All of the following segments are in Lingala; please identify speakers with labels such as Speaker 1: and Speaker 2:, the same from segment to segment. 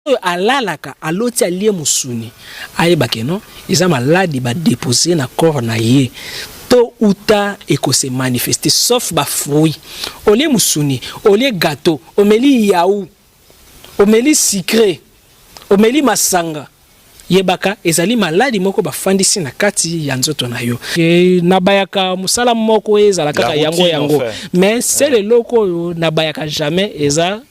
Speaker 1: Oyo alalaka aloti alie musuni ayeba ke non eza maladi ba depose na corps na ye tot ou tard eko se manifester sauf ba fruits olie musuni olie gateau omeli yaout omeli sucre omeli masanga yebaka ezali maladi moko bafandisi na kati ya nzoto na yo. Nabayaka musala moko ezala kaka yango yango mais seul eloko oyo nabayaka jamais eza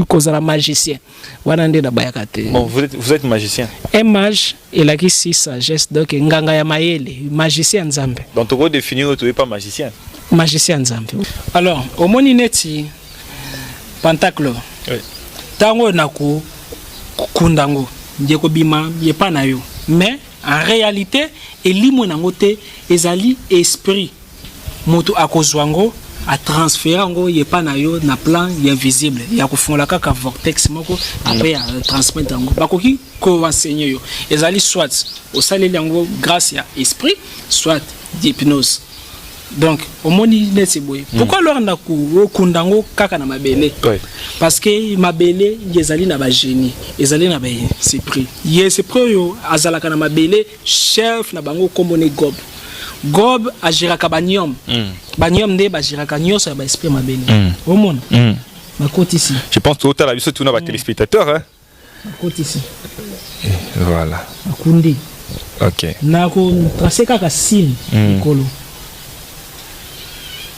Speaker 1: kozala magicien wana nde nabayaka te.
Speaker 2: Bon, vous êtes magicien?
Speaker 1: Un mage elakisi sagesse, donc nganga ya mayele, magicien ya Nzambe.
Speaker 2: Donc toko définir tu es pas magicien?
Speaker 1: Magicien ya Nzambe. Alors omoni neti pentacle.
Speaker 2: Oui.
Speaker 1: Tango oyo nako kunda ngo nde kobima epa na yo mais en réalité elimwe nango te, ezali esprit moto akozwa ngo a transférer yango epa na yo na plan ya visible ya kofungola kaka vortex moko après ya transmettre yango bakoki ko enseigner yo ezali soit osaleli yango grâce ya esprit soit d'hypnose. Donc omoni neti boye pourquoi alors na kokunda yango kaka na mabele? Parce que mabele ezali na ba génie, ezali na ba esprit. Ye esprit oyo azalaka na mabele, chef na bango kombo ne Gob. Gob agiraka ba nyom. Ba nyom nde bagiraka nyonso ya ba esprit mabele. Omona? Bakotisi.
Speaker 2: Je pense que otala biso tuna ba téléspectateurs, hein.
Speaker 1: Bakotisi.
Speaker 2: Voilà.
Speaker 1: Bakundi.
Speaker 2: OK.
Speaker 1: Na ko tracer kaka signe likolo.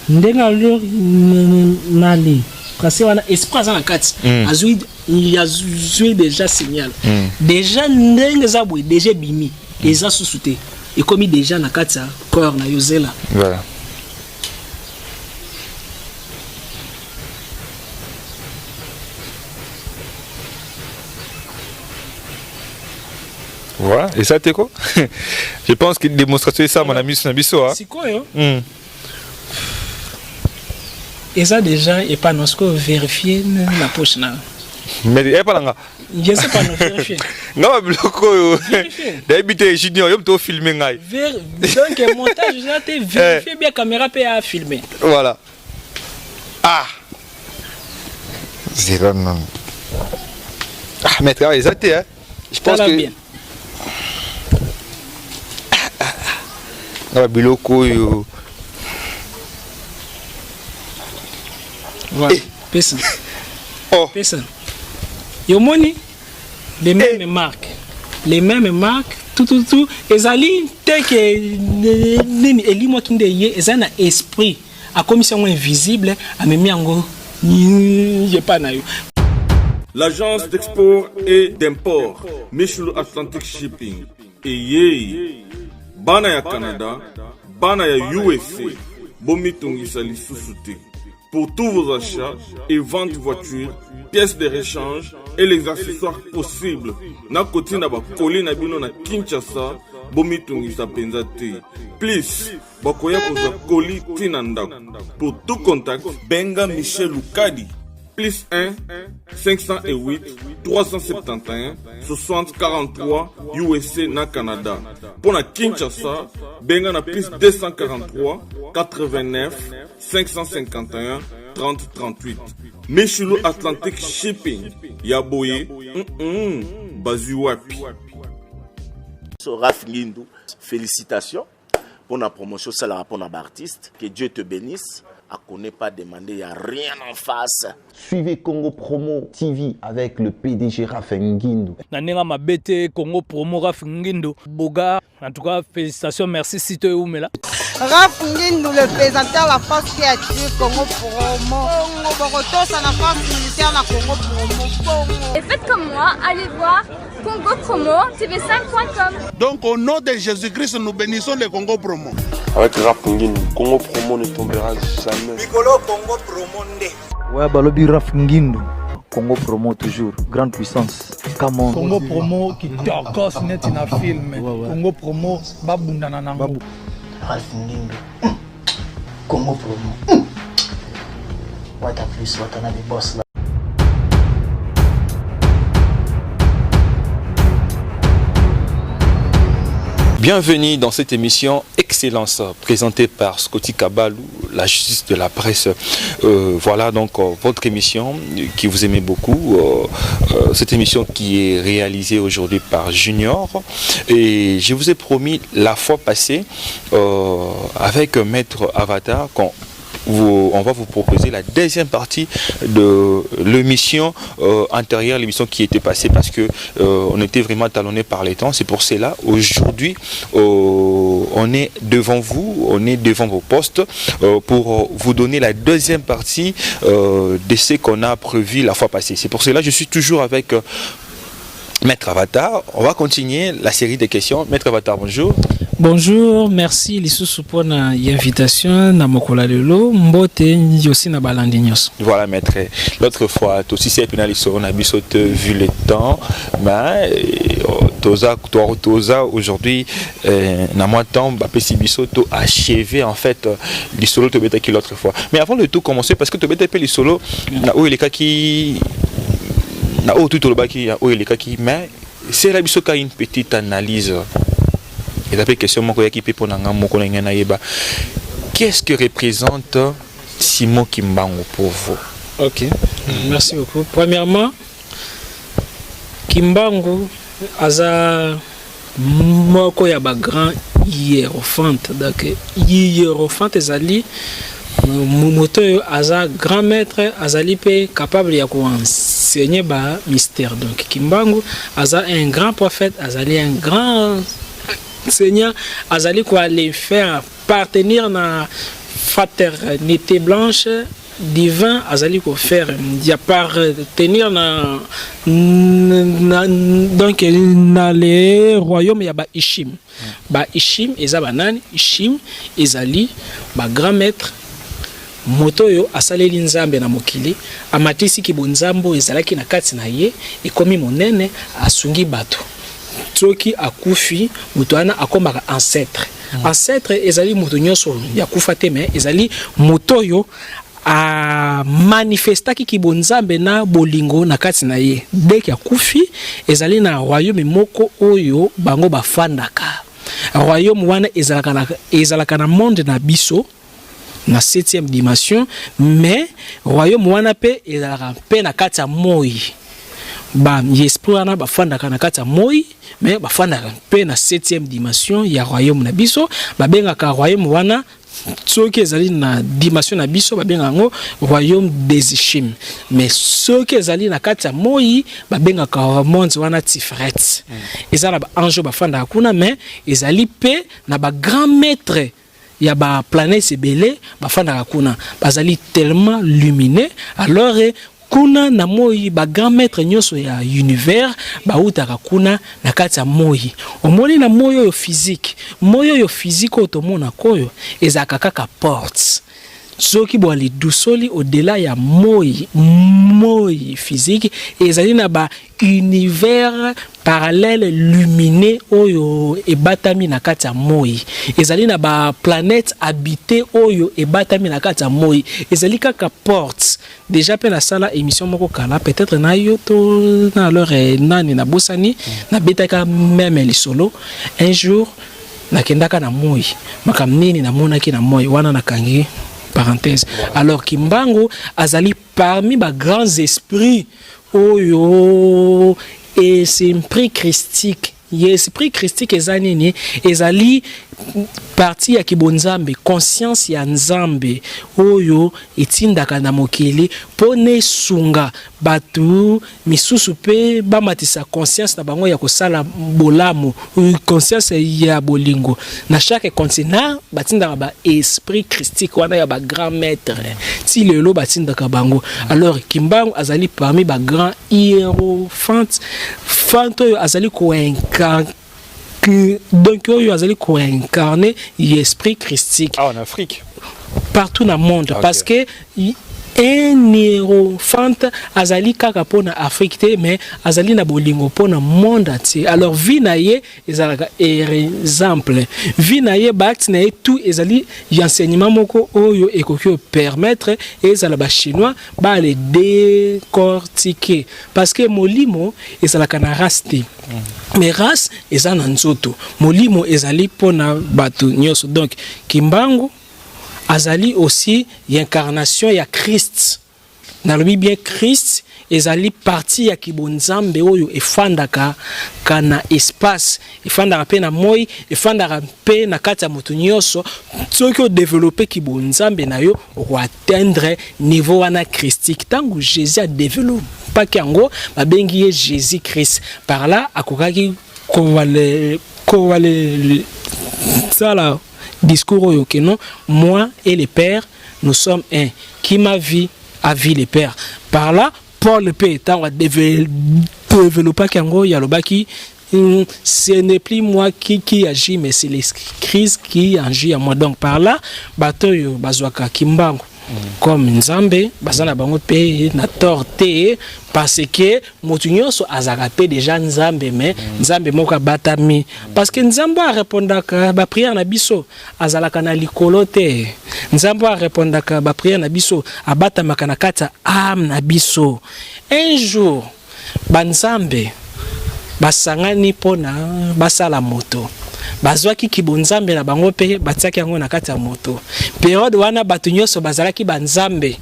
Speaker 1: Ndenge alors na le tracer wana esprit aza na kati. Azui azui déjà signal. Déjà ndenge za boye déjà bimi. Eza susu te. Ekomi déjà na kati ya corps na yo zela.
Speaker 2: Voilà. Voilà, et ça t'es quoi? Je pense que démonstration ça mon ami na biso hein.
Speaker 1: Sikoyo. Eza déjà et pas non ce que vérifier na poche na.
Speaker 2: Mais et pas nga.
Speaker 1: Je sais pas non vérifier.
Speaker 2: Nga biloko oyo. D'ailleurs te junior yo to filmer ngai.
Speaker 1: Donc montage là te vérifier bien caméra pe a filmer.
Speaker 2: Voilà. Ah. Zéro non. Ah maître, ah, eza te hein. Je pense que
Speaker 1: bien.
Speaker 2: Nga biloko oyo.
Speaker 1: Voilà. Pesa.
Speaker 2: Oh.
Speaker 1: Pesa. Yomoni les mêmes marques. Les mêmes marques tout tout tout ezali te ke nini elimwaki nde ye eza na esprit akomisi yango invisible amemi yango epa na yo.
Speaker 3: L'agence d'export et d'import Michelu Atlantic Shipping eyei bana ya Canada, bana ya USA bomitungisa lisusu te. Pour tous vos achats et ventes voitures, pièces de rechange et les accessoires possibles, na kotinda ba colis na bino na Kinshasa, bomitungisa penza te. Plus bakoya kozwa colis ti na ndako. Pour tout contact, benga Michel Lukadi plus 1 508 371 60 43 USA na Canada. Pour na Kinshasa, benga na plus 243 89 551 30 38. Michelu Atlantic Shipping ya boye, bazwi wapi?
Speaker 4: So Raph Ngindu, félicitations pour la promotion salaka pour na artiste. Que Dieu te bénisse. A connaît pas demander, y a rien en face.
Speaker 5: Suivez Congo Promo TV avec le PDG Raph Ngindu.
Speaker 6: Na ndenge mabe te, Congo Promo Raph Ngindu. Boga, en tout cas, félicitations, merci Sito Eumela.
Speaker 7: Raph Ngindu, le présentateur, la force qui attire Congo Promo. Congo Borotosa, la force militaire, la Congo Promo. Congo.
Speaker 8: Et faites comme moi, allez voir Congo Promo T V cinq point com.
Speaker 9: Donc au nom de Jésus-Christ, nous bénissons le Congo Promo.
Speaker 10: Avec Raph Ngindu, Congo Promo ne tombera jamais.
Speaker 11: Mikolo Congo Promo nde.
Speaker 12: Ouais, balobi Raph Ngindu. Congo Promo toujours, grande puissance. Come on.
Speaker 13: Congo Promo qui tokos net na film.
Speaker 12: Ouais, ouais.
Speaker 13: Congo Promo babundana nango.
Speaker 12: Babu.
Speaker 14: Raph Ngindu. Congo Promo. What a plus, what another boss là.
Speaker 2: Bienvenue dans cette émission Excellence présentée par Scotty Kabalou, la justice de la presse. Voilà donc votre émission qui vous aimez beaucoup, cette émission qui est réalisée aujourd'hui par Junior. Et je vous ai promis la fois passée avec Maître Avatar qu'on on va vous proposer la deuxième partie de l'émission antérieure, l'émission qui était passée parce que on était vraiment talonné par les temps. C'est pour cela, aujourd'hui, on est devant vous, on est devant vos postes pour vous donner la deuxième partie de ce qu'on a prévu la fois passée. C'est pour cela que je suis toujours avec Maître Avatar. On va continuer la série de questions. Maître Avatar, bonjour.
Speaker 1: Bonjour, merci lisusu mpona invitation na mokolo ya lelo. Mbote aussi na balandi nyonso.
Speaker 2: Voilà maître, l'autre fois aussi c'est pena lisolo na biso te vu le temps, mais toza toza aujourd'hui na mwa temps bapesi biso to achever en fait lisolo tobetaki l'autre fois. Mais avant de tout commencer, parce que tobeta mpe lisolo na oyo elekaki, na oyo tu tolobaki oyo elekaki, mais c'est biso ka une petite analyse. Eza mpe question moko eyaki mpe mpo na nga moko na ngai nayeba qu'est-ce que représente Simon Kimbangu pour vous.
Speaker 1: Ok, merci beaucoup. Premièrement, Kimbangu aza moko ya bagrand hiérophante. Donc hiérophante ezali moto oyo aza grand maître, azali mpe capable ya koenseigner bamystère. Donc Kimbangu aza un grand prophète, azali un grand seigneur, azali koaller faire appartenir na fraternité blanche divin, azali kofaire appartenir na donc na le royaume ya baishim. Baishim eza banani? Ishim ezali bagrand maître, moto oyo asaleli Nzambe na mokili, amatisiki bonzambe oyo ezalaki na kati na ye, ekomi monene, asungi bato. Soki akufi, moto wana akomaka ancêtre. Ancêtre ezali moto nyonso ya kufa te, mais ezali moto oyo amanifestaki kibonzambe na bolingo na kati na ye. Dès que akufi, ezali na royaume moko oyo bango bafandaka. Royaume wana ezalaka na monde na biso na 7e dimension, mais royaume wana mpe ezalaka mpe na kati ya moi. Baesprit wana bafandaka na kati ya moi, mais bafandaka mpe na 7e dimension ya royaume na biso. Babengaka royaume wana, soki ezali na dimension na biso, babengaka yango royaume des Ishim, mais soki ezali na kati ya moi, babengaka monde wana Tiferet. Eza na baange oyo bafandaka kuna, mais ezali mpe na bagrand maître ya baplanète ebele bafandaka kuna, bazali tellement lumineux. Alors kuna na moi, bagrand maître nyonso ya univers bautaka kuna na kati ya moi. Omoni na moi oyo physique, moi oyo physique oyo tomonaka oyo ezalaka kaka porte. Soki bwali dusoli au-delà ya moi, moi physique, ezali na ba univers parallèle lumineux oyo ebatami na kati ya moi, ezali na baplanète habité oyo ebatami na kati ya moi. Ezali kaka porte. Déjà mpe nasala émission moko kala, peut-être na yo to na alors nani, nabosani, nabetaka même lisolo. Un jour nakendaka na moi, makambo nini namonaki na moi wana, nakangi parenthèse. Alors Kimbangu azali parmi bagrands esprits oyo esprit christique. Ye esprit christique eza nini? Ezali partie ya kibonzambe, conscience ya Nzambe oyo etindaka na mokili mpo na esunga bato misusu mpe bamatisa conscience na bango ya kosala bolamu, conscience ya bolingo. Na chaque continent batindaka ba esprit christique wana ya bagrand maître, ti lelo batindaka bango. Alors Kimbangu azali parmi bagrand hiérophante fante oyo azali koincarne, donc oyo azali koincarne esprit christique.
Speaker 2: Ah, en Afrique?
Speaker 1: Partout na monde, okay. Parce que un hiérophante azali kaka mpona Afrique te, mais azali na bolingo mpona monde entier. Alors vie na ye ezalaka exemple, vie na ye, baacte na ye, tout ezali enseignement moko oyo ekoki opermettre ezala bachinois bale décortiquer, parce que molimo ezalaka na race te, mais race eza na nzoto. Molimo ezali mpona bato nyonso. Donc Kimbangu Azali aussi incarnation ya Christ. Nalobi bien, Christ ezali partie ya kibonzambe oyo efandaka ka na espace, efandaka mpe na moi, efandaka mpe na kati ya moto nyonso. Soki odévelopper kibonzambe na yo, okoatteindre niveau wana christique. Ntango Jésus adéveloppaki yango, babengi ye Jésus Christ. Par là akokaki kowale sala discours oyo ke non, moi et le Père, nous sommes un, qui m'a vu a vu le Père. Par là Paul mpe, ntango adéveloppaki yango, alobaki: ce n'est plus moi qui agit, mais c'est l'Esprit Christ qui agit à moi. Donc par là, bato oyo bazwaka Kimbangu comme Nzambe, baza na bango mpe na tort te, parce que moto nyonso azalaka mpe déjà Nzambe, mais Nzambe moko abatami, parce que Nzambe arépondaka baprière na biso azalaka na likolo te. Nzambe arépondaka baprière na biso abatamaka na kati ya âme na biso. Un jour banzambe basangani mpona basala moto, bazwaki kibonzambe na bango mpe batiaki yango na kati ya moto. Période wana bato nyonso bazalaki banzambe,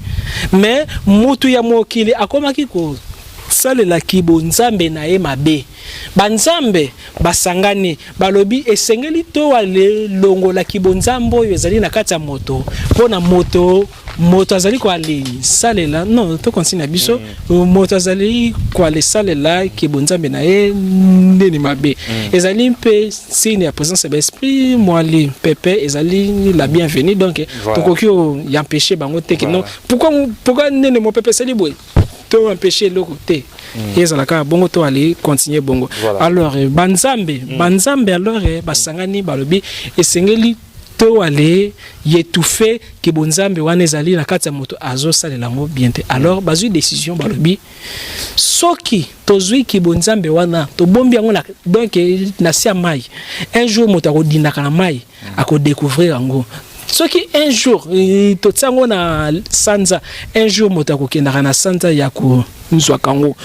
Speaker 1: mais mutu ya mokili akomaki kosalela kibonzambe na ye mabe. Banzambe basangani, balobi esengeli to alelongola kibonzambe oyo ezali na kati ya moto, mpo na moto, moto azali koalesalela non, tocontinuer na biso. Moto azali koalesalela kibonzambe na ye ndeni mabe. Ezali mpe signe ya présence ya baesprit mwali pepe, ezali la bienvenue. Donc tokoki empêcher bango te ke non, pourquoi nene mopepe esali boye, to empêcher eloko te. Ezala kaka bongo, to ale continuer bongo. Alors banzambe alors basangani, balobi esengeli to ale étouffer ke bonzambe wana ezali na kati ya moto, azosalela yango bien te. Alors bazwi décision, balobi soki tozwi kibonzambe wana, tobombi yango na, donc na se ya mai, un jour moto akodindaka na mai, akodécouvrir yango. Soki un jour totia yango na sanza, un jour moto akokendaka na sanza ya kozwaka yango.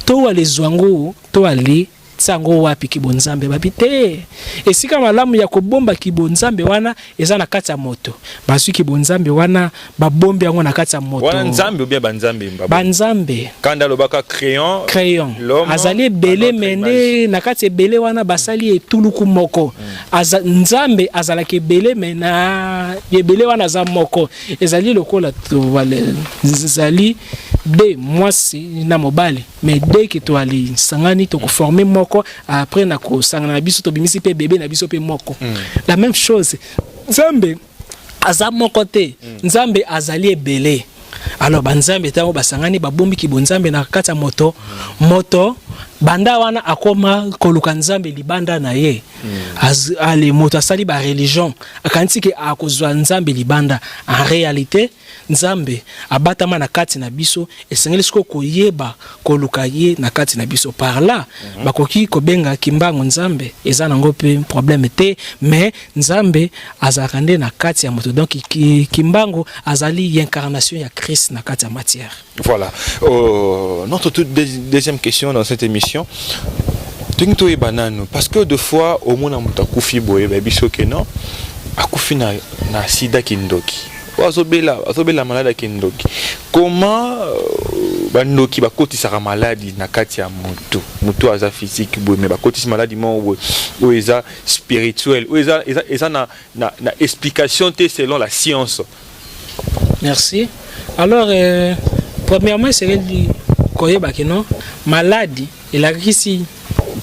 Speaker 1: To alezwa yango, to ale tia yango wapi kibonzambe? Babi te, esika malamu ya kobomba kibonzambe wana eza na kati ya moto. Bazwi kibonzambe wana, babombi yango na kati ya moto.
Speaker 2: Wana Nzambe ou bien banzambe?
Speaker 1: Banzambe.
Speaker 2: Kanda alobaka créon.
Speaker 1: Créon azali ebele, mais nde na kati ebele wana basali etuluku moko. Nzambe azalaka ebele, mais na ebele wana aza moko. Ezali lokola ezali de mwasi na mobali, mais dès que toali sangani, tokoformer moko. Après na kosangana na biso, tobimisi mpe bebe na biso mpe moko. La même chose, Nzambe aza moko te. Nzambe azali ebele. Alors banzambe ntango basangani, babombiki bonzambe na kati ya moto. Moto banda wana akoma koluka Nzambe libanda na ye. Ale moto asali bareligion, akanisi ke akozwa Nzambe libanda. En réalité Nzambe abatama na kati na biso. Esengeli sikoyo koyeba koluka ye na kati na biso. Par là bakoki kobenga Kimbango Nzambe, eza nango mpe problème te, mais Nzambe azalaka nde na kati ya moto. Donc Kimbango azali incarnation ya Christ na kati ya matière.
Speaker 2: Voilà. Notre toute deuxième question dans cette émission. Tolingi toyeba nanu, parce que deux fois omona moto akufi boye, bayebi soki non, akufi na sida, kindoki, oyo azobela maladi ya kindoki. Comment bandoki bakotisaka maladi na kati ya moto? Moto aza physique boye, mais bakotisi maladi moko boye oyo eza spirituel, oyo eza na explication te selon la science.
Speaker 1: Merci. Alors premièrement, esengeli koyeba ke non, maladi elakisi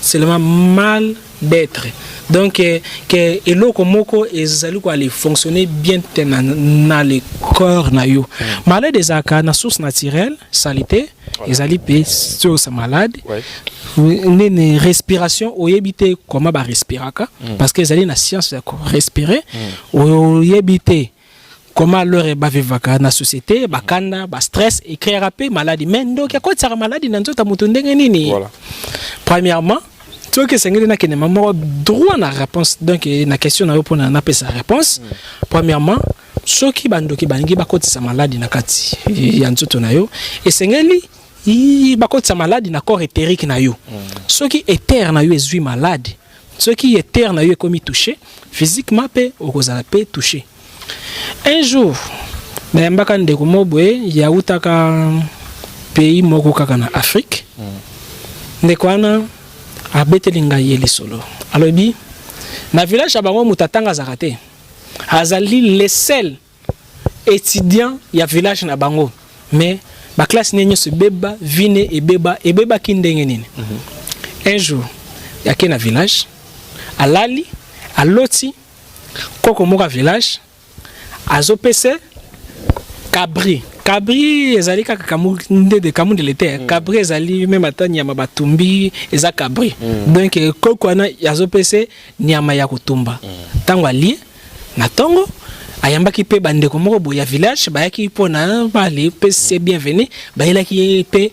Speaker 1: seulement mal d'être, donc ke eloko moko ezali koale fonctionner bien te na le corps na yo. Malade ezalaka na source naturelle, salité. Ezali mpe source malade. Nini, respiration, oyebi te comment barespiraka, parce que ezali na science ya korespirer. Oyebi te comment alors bavivaka na société, bakanda, bastress ecréaka mpe maladi. Mais ndoki akotisaka maladi na nzoto ya moto ndenge nini? Premièrement, soki esengeli nakende ma moko droit na réponse, donc na question na yo mpona napesa réponse. Premièrement, soki bandoki balingi bakotisa maladi na kati ya nzoto na yo, esengeli bakotisa maladi na corps éthérique na yo. Soki éther na yo ezwi maladi, soki éther na yo ekomi touché physiquement, mpe okozala mpe touché. Un jour nayambaka ndeko moko boye yautaka pays moko kaka na Afrique. Ndeko wana abeteli ngai ye lisolo, alobi na village ya bango moto atanga azalaka te, azali le seul étudiant ya village na bango, mais baclasse ne nyonso ebeba, vie ne ebeba. Ebebaki ndenge nini? Un jour ake na village, alali, aloti koko moko ya village azopesa cabri. Cabri ezali kaka kamundele, kamundele te. Cabri ezali même ata nyama batumbi eza cabri. Donc koko wana azopesa nyama ya kotumba. Ntango alie na ntongo, ayambaki mpe bandeko moko boye ya village, bayaki mpona bale mpe se bienvenu, bayelaki ye mpe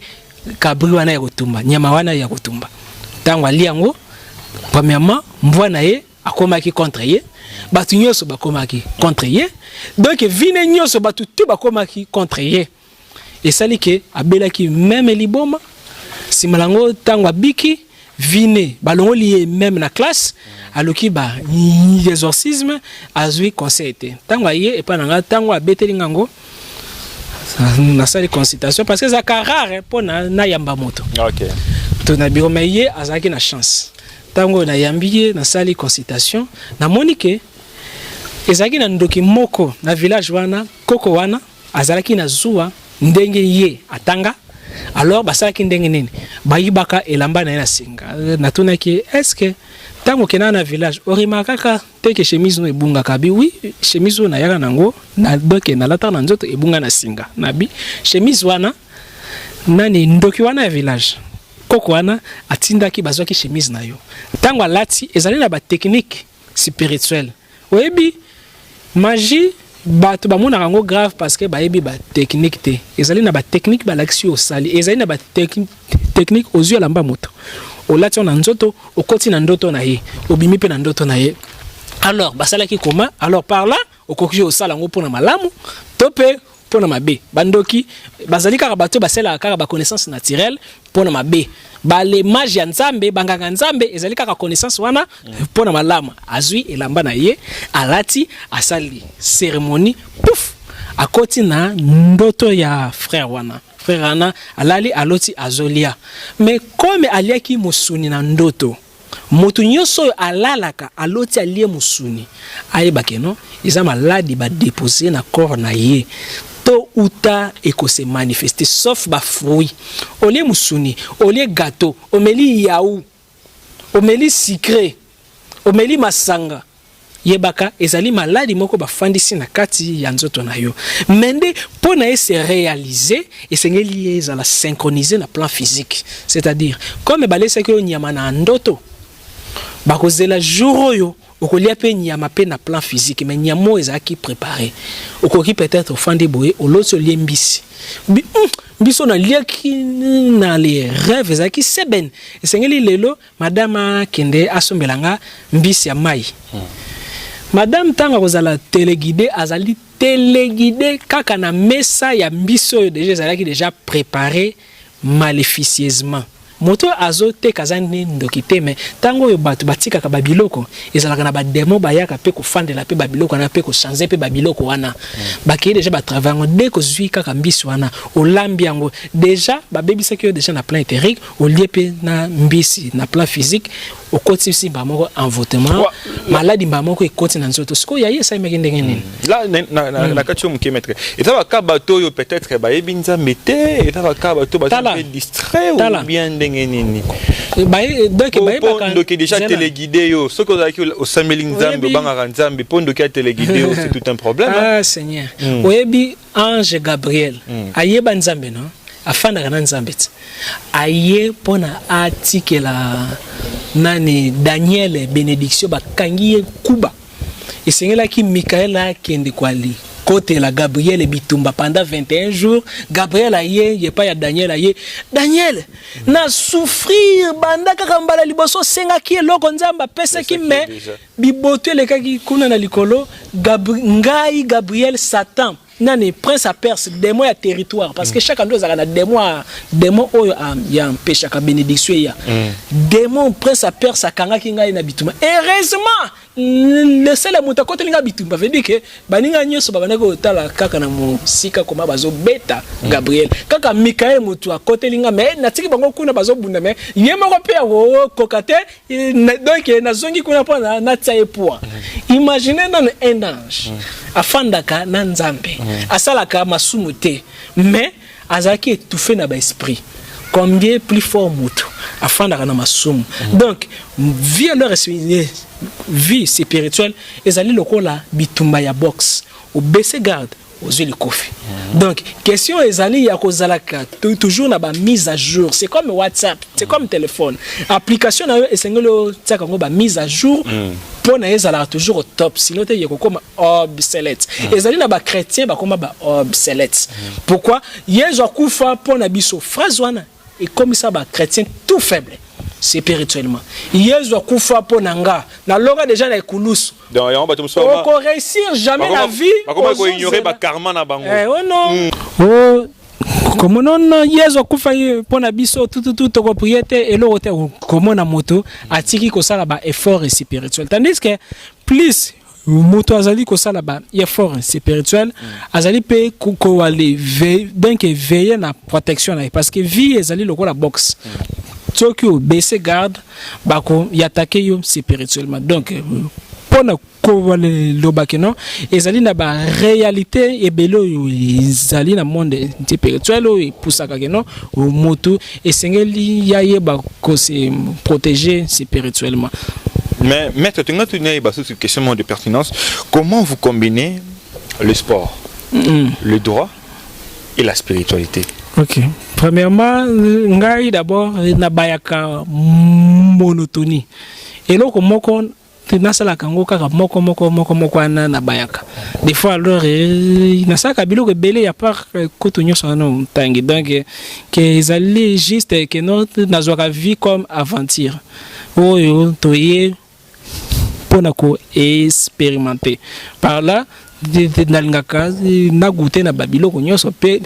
Speaker 1: cabri wana ya kotumba, nyama wana ya kotumba. Ntango alie yango, premièrement mbwa na ye akomaki contre ye, bato nyonso bakomaki contre ye, donc vie ne nyonso bato tu bakomaki contre ye. Esali ke abelaki même liboma. Nsima nango, ntango abiki, vie ne balongoli ye même na classe, aluki ba exorcisme, azwi conseil te. Ntango aye epai na nga, ntango abeteli ngango, nasali consultation parce que ezalaka rare mpo na nayamba moto to na bureau, mais ye azalaki na chance. Ntango nayambi ye, nasali consultation, namoni ke ezalaki na ndoki moko na village wana. Koko wana azalaki na zuwa ndenge ye atanga. Alors basalaki ndenge nini? Bayibaka elamba na ye na singa. Natunaki: est-ce ntango okendaka na village, orimaka kaka te ke chemise no ebungaka? Bi oui, chemise oyo nayaka nango na, donc nalataka na nzoto, ebunga na singa. Nabi chemise wana nani? Ndoki wana ya village, koko wana atindaki bazwaki chemise na yo. Ntango alati, ezali na batechnique spirituelle. Oyebi magie, bato bamonaka yango grave parce que bayebi batechnique te. Ezali na batechnique balakisi yo osali, ezali na batechnique ozwi elamba moto, olati yo na nzoto, okoti na ndoto na ye, obimi mpe na ndoto na ye. Alors basalaki koma. Alors par là okoki osala yango mpona malamu to mpe mpona mabe. Bandoki bazali kaka bato basalaka kaka baconnaissance naturelle mpona mabe. Balemage ya Nzambe, banganga Nzambe, ezali kaka connaissance wana mpona malamu. Azwi elamba na ye, alati, asali cérémonie, pouf, akoti na ndoto ya frère wana. Frère wana alali, aloti azolia, mais comme aliaki mosuni na ndoto, moto nyonso oyo alalaka aloti alie mosuni, ayebake no eza maladi badepose na corps na ye, tôt ou tard ekose manifester. Sauf bafruit, olie mosuni, olie gâteau, omeli yaourt, omeli sucré, omeli masanga, yebaka ezali maladi moko bafandisi na kati ya nzoto na yo. Mais nde mpo na ye se réaliser, esengeli ye ezala synchronisé na plan physique, c'est-à-dire comme balesaki oyo nyama na ndoto, bakozela jour oyo okolia mpe nyama mpe na plan physique. Mais nyama oyo ezalaki préparé, okoki peut-être ofandi boye, oloti olie mbisi. Mbisi oyo naliaki na les rêves ezalaki seben, esengeli lelo madame akende asombela nga mbisi ya mai. Madame ntango akozala téléguidé, azali téléguidé kaka na mesa ya mbisi oyo déjà ezalaki déjà préparé maléficieusement. Moto azoteka aza nde ndoki te, mais ntango oyo bato batikaka babiloko, ezalaka na badémon bayaka mpe kofandela mpe babiloko wana mpe kochange mpe babiloko wana. Bakei déjà batravaille yango. Dès kozwi kaka mbisi wana, olambi yango, déjà babebisaki yo déjà na plan éthérique, olie mpe na mbisi na plan physique, okotisi mbala moko envoûtement, maladi mbala moko ekoti na nzoto. Sikoyo yaye esalemaki ndenge nini?
Speaker 2: Là na kati oyo moke, maître, eza baka bato oyo peut-être bayebi Nzambe te, eza baka bato baza mpe distrait ou bien ndenge nini?
Speaker 1: Donc
Speaker 2: bayebaka ndoki déjà téléguidé yo. Soki ozalaki osambeli Nzambe, obangaka Nzambe, mpo ndoki ateléguide yo, c'est tout un problème.
Speaker 1: Ah Seigneur. Oyebi ange Gabriel ayeba Nzambe, no afandaka na Nzambe ti aye mpona atikela nani, Daniel, bénédiction. Bakangi ye kuba, esengelaki Mikael akende kwali kotela Gabriel bitumba pendant 21 jours. Gabriel aye epai ya Daniel, aye: "Daniel, na souffrir banda kaka mbala liboso osengaki eloko, Nzambe apesaki, mais biboto elekaki kuna na likolo. Ngai Gabriel, Satan Nani prince ya Perse, démon ya territoire, parce que chaque endroit ezalaka na démon, démon oyo ya empêchaka bénédiction eya. Démon prince ya Perse akangaki ngai na bitumba. Heureusement, le seul moto akoteli ngai bitumba, veut dire que baninga nyonso babandaki kotala kaka na mosika koma bazobeta Gabriel, kaka Mikael moto akoteli nga. Mais natiki bango kuna bazobunda, mais ye moko mpe akokoka te. Donc nazongi kuna mpo natia ye poids. Imagine nano un ange afandaka na Nzambe, asalaka masumu te, mais azalaki étouffé na baesprit. Combien plus fort moto afandaka na masumu? Donc vie, alors vie spirituelle ezali lokola bitumba ya boxe: obaisse garde, ozwi likofi. Donc question ezali ya kozalaka toujours na bamise à jour. C'est comme WhatsApp, c'est comme téléphone, application na yo esengeli otiaka yango bamise à jour mpo na ye ezalaka toujours au top, sinon te ye kokóma obsolète. Ezali na bachrétien bakóma ba obsolète. Pourquoi? Yezu akufa mpo na biso, phrase wana ekomisa bachrétien tout faible spirituellement. Yezu akufa mpo na nga, nalonga déjà na ekulusu.
Speaker 2: Donc yango bato mosusu
Speaker 1: okoréussir jamais na vie.
Speaker 2: Bakoma koignore bakarma na bango.
Speaker 1: Eh, oh non, oh komona Yezu akufa ye mpo na biso, tututu tokoprier te, eloko te. Komona moto atiki kosala ba effort spirituel, tandis que plus moto azali kosala ba effort spirituel, azali mpe koale donc veiller na protection na ye, parce que vie ezali lokola boxe: soki obaisse garde, bakoattaquer yo spirituellement. Donc mpona kolobaki no, ezali na baréalité ebele oyo ezali na monde spirituel oyo epusaka que no motu esengeli yayeba kose protéger spirituellement.
Speaker 2: Mais maître, tu as une question de pertinence. Comment vous combinez le sport, le droit et la spiritualité?
Speaker 1: Ok. Premièrement, ngai d'abord nabayaka monotonie. Eloko moko nasalaka yango kaka moko moko moko moko wana, nabayaka. Des fois alors nasalaka biloko ebele ya part kutu nyonso wana ntangi. Donc ke ezali juste ke no nazwaka vie comme aventure oyo toye mpona koexpérimenter. Par là nalingaka nagoûter na babiloko nyonso mpe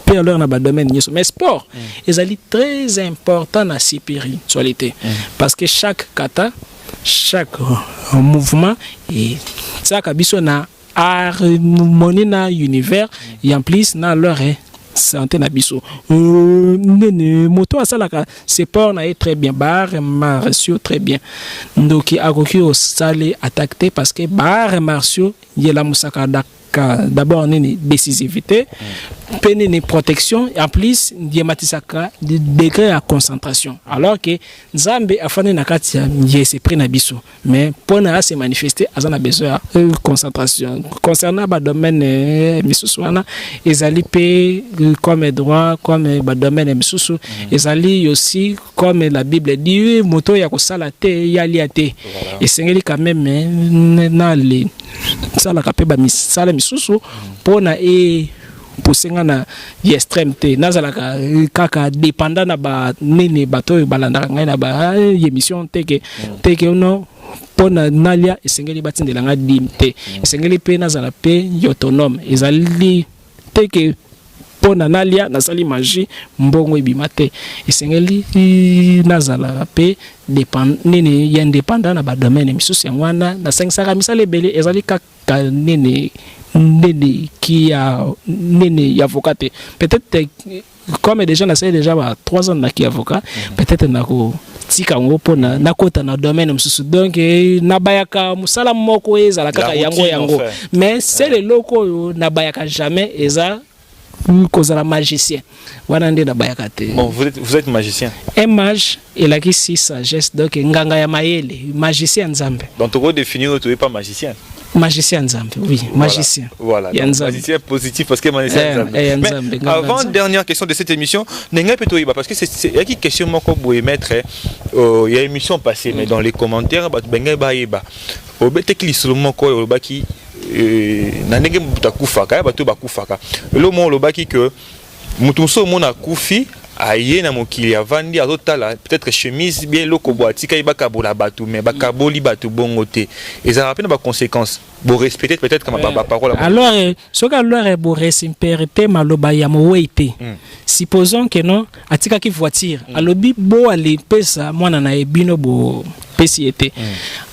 Speaker 1: alors na badomaine nyonso. Mais sport ezali très important na spiritualité, parce que chaque kata, chaque mouvement etiaka biso na harmonie na univers et en plus na leur santé na biso. Nene moto asalaka sport na ye très bien, baarts martiaux très bien, ndoki akoki osala attaque te, parce que baarts martiaux yelamusaka d'abord nini? Décisivité mpe nini? Protection. En plus yematisaka degré ya concentration, alors que Nzambe afandi na kati ya esprit na biso, mais mpona ase manifester aza na besoin ya concentration. Concernant badomaine misusu wana, ezali mpe comme droit, comme badomaine misusu, ezali aussi comme la Bible dit: moto oyo ya kosala te yalia te. Esengeli quand même na le salaka mpe bamisala misusu mpona e pousser nga na extrême te, nazalaka kaka dépendant na banene, bato oyo balandaka ngai na baémission teke teke no. Mpo na nalia, esengeli batindela nga dîme te, esengeli mpe nazala mpe autonome. Ezali teke mpo na nalia nasali magie, mbongo ebima te. Esengeli nazala mpe nini ya indépendant na badomaine misusu. Yango wana nasangisaka misala ebele. Ezali kaka nini ki ya nini ya avocat te. Peut-être comme déjà nasali déjà ba 3 ans naki avocat, peut-être nakotika yango mpona nakota na domaine mosusu. Donc nabayaka mosala moko ezala kaka yango yango, mais sel eloko oyo nabayaka jamais eza kozala magicien. Wana nde nabayaka te.
Speaker 2: Bon, vous êtes magicien?
Speaker 1: Un mage elakisi sagesse, donc nganga ya mayele, magicien ya Nzambe.
Speaker 2: Donc toko définir, tu es pas magicien?
Speaker 1: Magicien Nzambe, oui.
Speaker 2: Voilà.
Speaker 1: Magicien.
Speaker 2: Voilà.
Speaker 1: Ya
Speaker 2: Donc,
Speaker 1: Nzambe.
Speaker 2: Magicien positif parce que magicien Nzambe.
Speaker 1: Eh,
Speaker 2: Mais
Speaker 1: Nzambe, nganga
Speaker 2: avant
Speaker 1: Nzambe.
Speaker 2: Dernière question de cette émission, nenga peut toyeba, parce que c'est il y a qui question moko boye, maître, il y a émission passée, mais dans les commentaires bato benga bayeba obeteki lisolo moko oyo olobaki na ndenge moto akufaka ya bato bakufaka. Eloko moko olobaki que moto mosusu omona akufi. Aye na mokili, avandi, azotala peut-être chemise bien, eloko bo atikaki, bakabola bato, mais bakaboli bato bongo te. Ezalaka mpe na baconséquence. Borespecte peut-être kama baparole.
Speaker 1: Alors soki alors borespecte maloba ya mowei te, supposons que non, atikaki voiture, alobi bo alepesa mwana na ye, bino bopesi ye te,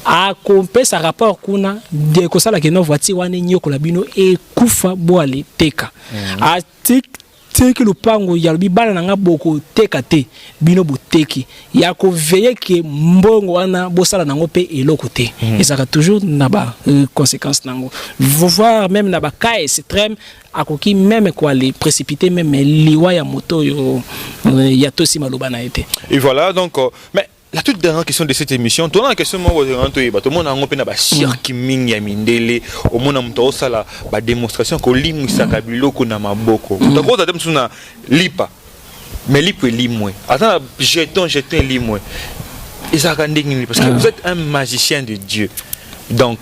Speaker 1: akopesa rapport kuna, ekosalaka no voiture wana enyokola bino, ekufa, bo aleteka. Atiki lupango, yalobi bana na nga bokoteka te, bino boteki, ya koveye ke mbongo wana bosala nango mpe eloko te. Ezalaka toujours na ba conséquence nango, voire même na bacas extrême, akoki même koale précipiter même liwa ya moto oyo ya tosi maloba na ye te.
Speaker 2: Et voilà donc, mais la toute dernière question de cette émission, tona na question moko toyeba. Tomona yango mpe na bacirque mingi ya mindele. Omona moto aosala badémonstration, kolimwisaka biloko na maboko. Moto akozala te mosusu na lipa, mais lipa elimwe, ata na jeton, jeton elimwe. Ezalaka ndenge nini? Parce que vous êtes un magicien de Dieu, donc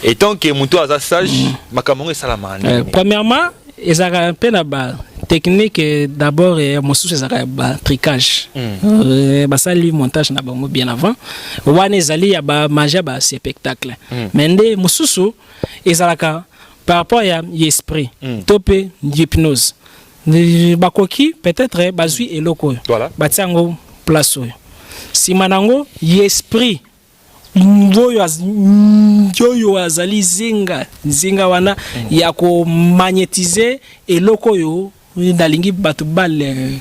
Speaker 2: étant que moto aza sage, makambo yango esalamaka ndenge?
Speaker 1: Premièrement, ezalaka mpe na ba technique d'abord. Mosusu ezalaka ya batricage, basali montage na bango bien avant. Wana ezali ya bamagie ya baspectacle. Mais nde mosusu ezalaka par rapport ya esprit to mpe hypnose. Bakoki peut-être bazwi eloko oyo, batia yango place oyo, nsima nango esprit oyo oyo azali zinga zinga wana ya komagnétiser eloko oyo nalingi bato bale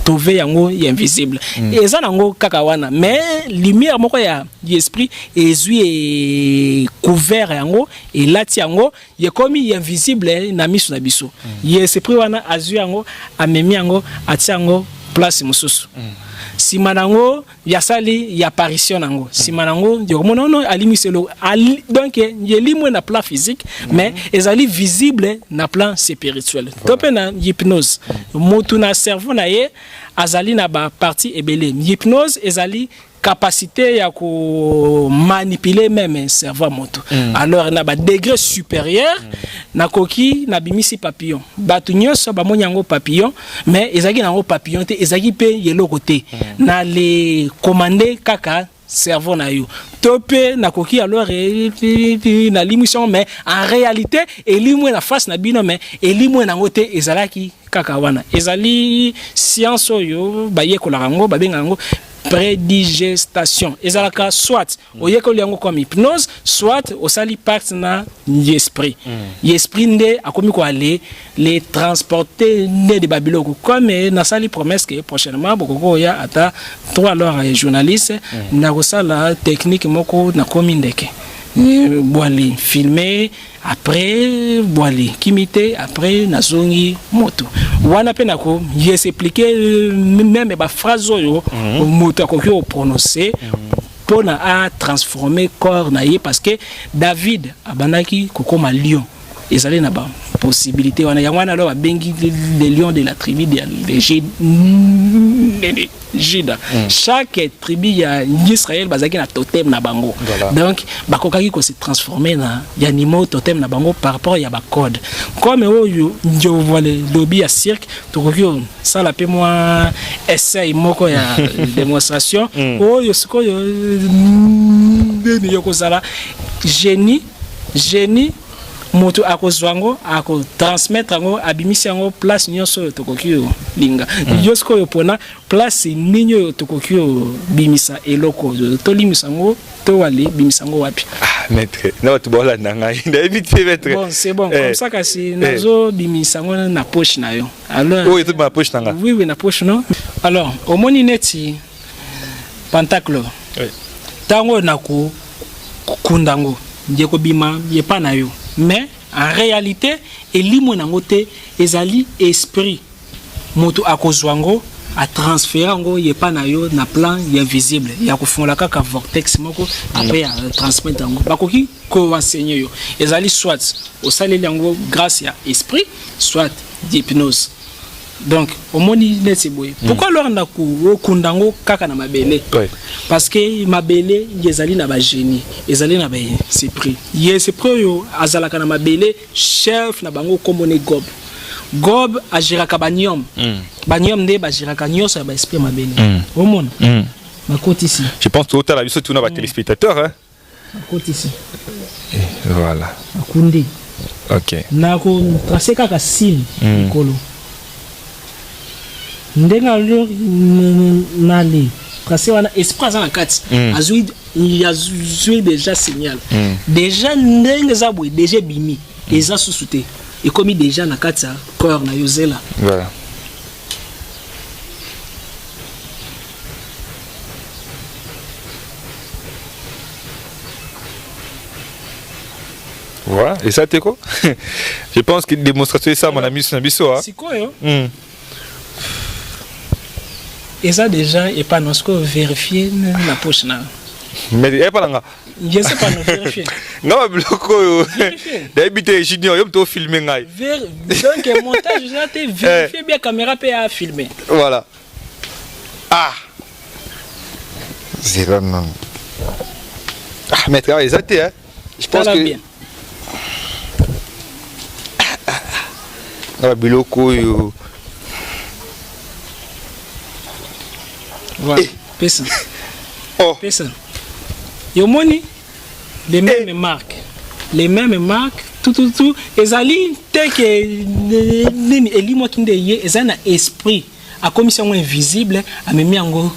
Speaker 1: trouver yango ya invisible. Eza nango kaka wana, mais lumière moko ya esprit ezwi couvert yango, elati yango, ekomi invisible na miso na biso. Ye esprit wana azwi yango, amemi yango, atia yango place mosusu. Nsima nango yasali ya apparition nango, nsima nango yokomona ono alimisi eloko. Donc elimwe na plan physique, mais ezali visible na plan spirituel. To mpe na hypnose, motu na cerveau na ye azali na bapartie ebele. Hypnose ezali capacité ya komanipuler même cerveau ya moto. Alors na badegré supérieur, nakoki nabimisi papillon, bato nyonso bamoni yango papillon, mais ezalaki nango papillon te, ezalaki mpe eloko te. Na le commande kaka cerveau na yo. To mpe nakoki alors nalimwisi yango, mais en réalité elimwe na face na bino, mais elimwe nango te, ezalaki kaka wana. Ezali science oyo bayekolaka yango, babengaka yango prédigestation. Ezalaka soit oyekoli yango comme hypnose, soit osali pacte na esprit. Esprit nde akomi koale les transporter nde de babiloko. Comme nasali promesse ke prochainement bokoki oya ata trois alors journaliste, nakosala technique moko, nakomi ndeke, bwale filme, après bwale kimi te, après nazongi moto wana mpe nako explique même baphrase oyo moto akoki koprononce mpona atransforme corps na ye, parce que David abandaki kokóma lion. Ezali na bapossibilité wana. Yango wana alors babengi le lion de la tribu de Juda. Chaque tribu ya Israël bazalaki na totem na bango. Donc bakokaki kose transformer na animaux totem na bango par rapport ya bacode. Comme oyo njovoile lobi ya cirque, tokoki osala mpe mwa essai moko ya démonstration oyo sikoyo ndeni yo kozala génie. Génie, moto akozwa yango, akotransmettre yango, abimisi yango place nyonso oyo tokoki olinga. Yo sikoyo mpona place nini oyo tokoki obimisa eloko oyo tolimisa yango, to wale bimisa yango wapi?
Speaker 2: Ah, maître, na bato baolanda ngai, nayebi te, maître.
Speaker 1: Bon, c'est bon. Comme ça kasi nazobimisa yango na poche na yo.
Speaker 2: Alors oyo ezobima na poche na nga?
Speaker 1: Oui, na poche no. Alors omoni neti pentacle, ntango oyo nakokunda yango, nde kobima epa na yo, mais en réalité elimwe nango te, ezali esprit. Moto akozwa yango, atransfere yango epa na yo na plan ya visible, ya kofungola kaka vortex moko, après ya transmettre yango. Bakoki koenseigner yo. Ezali soit osaleli yango grâce ya esprit, soit d'hypnose. Donc omoni neti boye, pourquoi alors na okunda yango kaka na mabele? Parce que mabele ezali na bagénie, ezali na baesprit. Ye esprit oyo azalaka na mabele, chef na bango kombo ne Gob. Gob agéraka baniome. Baniome nde bagéraka nyonso ya baesprit mabele. Omona. Bakotisi.
Speaker 2: Je pense totala biso tuna batéléspectateur, hein?
Speaker 1: Bakotisi.
Speaker 2: Voilà.
Speaker 1: Bakundi.
Speaker 2: Ok.
Speaker 1: Nakotrace kaka signe likolo ndenge alo nale trace wana, esprit aza na kati. Azwi déjà signal. Déjà ndenge eza boye, déjà ebimi, eza susu te, ekomi déjà na kati ya corps na yo. Zela.
Speaker 2: Voilà. Voilà, et ça t'es quoi? Je pense que démonstration ça mon ami sur biso, hein.
Speaker 1: Sikoyo eza déjà epa na sikoyo, vérifie na poche na.
Speaker 2: Mais epa nanga.
Speaker 1: Je sais pas, no vérifie.
Speaker 2: Nga ba biloko oyo.
Speaker 1: Vérifie.
Speaker 2: Nayebi te, Junior, yo moto ofilme ngai.
Speaker 1: Donc montage eza te, vérifie bien, caméra mpe ya filme.
Speaker 2: Voilà. Ah. Zela non. Ah, maître, ah, eza te, hein. Je pense
Speaker 1: Tala
Speaker 2: que
Speaker 1: bien.
Speaker 2: Nga ba biloko oyo.
Speaker 1: Voilà, pesa.
Speaker 2: Oh.
Speaker 1: Pesa. Yomoni les mêmes marques, les mêmes marques, tout tout tout. Ezali te ke nini elimwaki nde ye eza na esprit akomisi yango invisible, amemi yango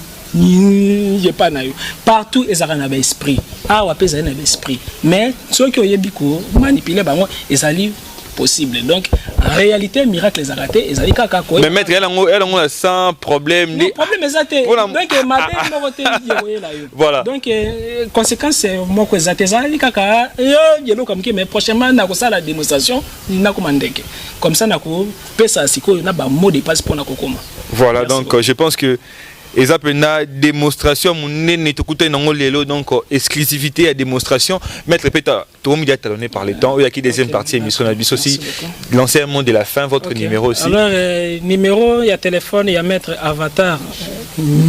Speaker 1: epa na yo. Partout ezalaka na baesprit, awa mpe ezali na baesprit, mais soki oyebi komanipuler bango, ezali possible. Donc en réalité, miracle ezalaka te, ezali kaka
Speaker 2: Mais maître, elle yango sans problème.
Speaker 1: Non, problème eza te. Donc mabe moko te yekoyela yo.
Speaker 2: Voilà.
Speaker 1: Donc conséquence moko eza te, ezali kaka yo eloko moke. Mais prochainement nakosala démonstration, nakoma ndeke comme ça, nakopesa sikoyo na bamot de passe mpona kokoma.
Speaker 2: Voilà, donc je pense que eza mpena démonstration monene tokutani nango lelo, donc exclusivité ya démonstration. Maître peta tokomi dia talonné par le temps oyo yaki deuxième partie émission na biso aussi. Lancez un mot de la fin, votre numéro aussi.
Speaker 1: Alors numéro ya téléphone ya maître Avatar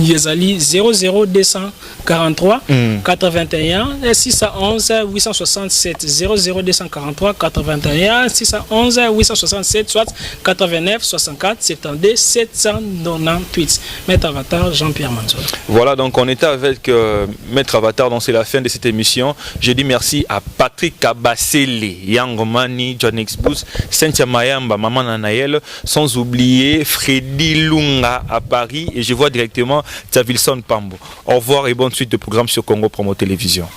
Speaker 1: ezali 00243 81 611 867, 00243 81 611 867, soit 89 64 72 798. Maître Avatar Jean-Pierre Manzola.
Speaker 2: Voilà, donc on était avec Maître Avatar, donc c'est la fin de cette émission. Je dis merci à Patrick Kabasele, Yang Mani, John X Cynthia Mayamba, Maman Nanaël, sans oublier Freddy Lunga à Paris, et je vois directement Tavilson Pambo. Au revoir et bonne suite de programme sur Congo Promo Télévision.